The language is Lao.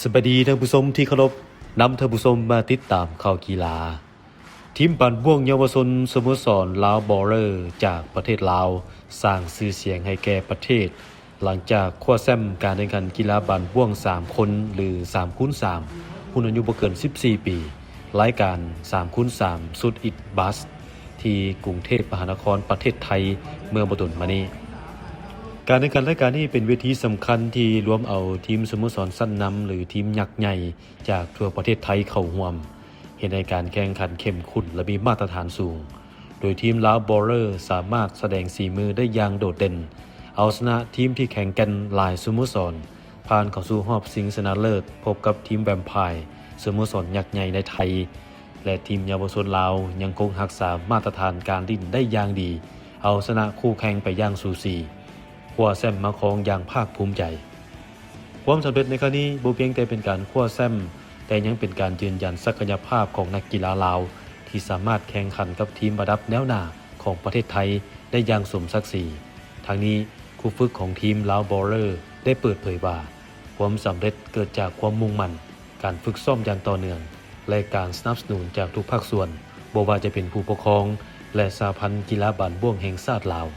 ສະບາຍດີທ່ານຜູ້ຊົມທີ່ເຄົາລົບ, ນຳທ່ານຜູ້ຊົມມາຕິດຕາມຂ່າວກິລາ. ທີມບານບ້ວງເຍົາວະຊົນສະໂມສອນລາວບອເລີ ຈາກປະເທດລາວ ສ້າງຊື່ສຽງໃຫ້ແກ່ປະເທດ ຫຼັງຈາກຄວ້າແຊ້ມການແຂ່ງຂັນກິລາບານບ້ວງສາມຄົນ ຫຼື ສາມຄູນສາມ ຮຸ່ນອາຍຸບໍ່ເກີນສິບສີ່ປີ ລາຍການສາມຄູນສາມ ຊຸດອິດບາສ ທີ່ກຸງເທບມະຫານະຄອນປະເທດໄທເມື່ອບໍ່ດົນມານີ້. ການແຂ່ງຂັນລາຍການນີ້ເປັນເວທີສຳຄັນທີ່ລວມເອົາທີມສະໂມສອນຊັ້ນນຳ ຫຼື ທີມຍັກໃຫຍ່ຈາກທົ່ວປະເທດໄທເຂົ້າຮ່ວມ, ເຮັດໃຫ້ການແຂ່ງຂັນເຂັ້ມຂຸ້ນ ແລະ ມີມາດຕະຖານສູງ, ໂດຍທີມລາວບອເລີສາມາດສະແດງສີມືໄດ້ຢ່າງໂດດເດັ່ນ, ເອົາຊະນະທີມທີ່ແຂງແກ່ນຫຼາຍສະໂມສອນ ຜ່ານເຂົ້າສູ່ຮອບຊິງຊະນະເລີດ ພົບກັບທີມແວມພາຍ ສະໂມສອນຍັກໃຫຍ່ໃນໄທ ແລະ ທີມເຍົາວະຊົນລາວຍັງຄົງຮັກສາມາດຕະຖານການຫຼິ້ນໄດ້ຢ່າງດີ, ເອົາຊະນະຄູ່ແຂ່ງໄປຢ່າງສູສີ, ຄວ້າແຊ້ມມາຄອງຢ່າງພາກພູມໃຈ. ຄວາມສຳເລັດໃນຄັ້ງນີ້ບໍ່ພຽງແຕ່ເປັນການຄວ້າແຊ້ມ, ແຕ່ຍັງເປັນການຢືນຢັນສັກກະຍະພາບຂອງນັກກິລາລາວ ທີ່ສາມາດແຂ່ງຂັນກັບທີມລະດັບແນວໜ້າຂອງປະເທດໄທໄດ້ຢ່າງສົມສັກສີ. ທັງນີ້, ຄູຝຶກຂອງທີມລາວບອເລີ ໄດ້ເປີດເຜີຍວ່າ ຄວາມສຳເລັດເກີດຈາກຄວາມມຸ່ງໝັ້ນ, ການຝຶກຊ້ອມຢ່າງຕໍ່ເນື່ອງ ແລະ ການສະໜັບສະໜູນຈາກທຸກພາກສ່ວນ, ບໍ່ວ່າຈະເປັນຜູ້ປົກຄອງ ແລະ ສະຫະພັນກິລາບານບ້ວງແຫ່ງຊາດລາວ.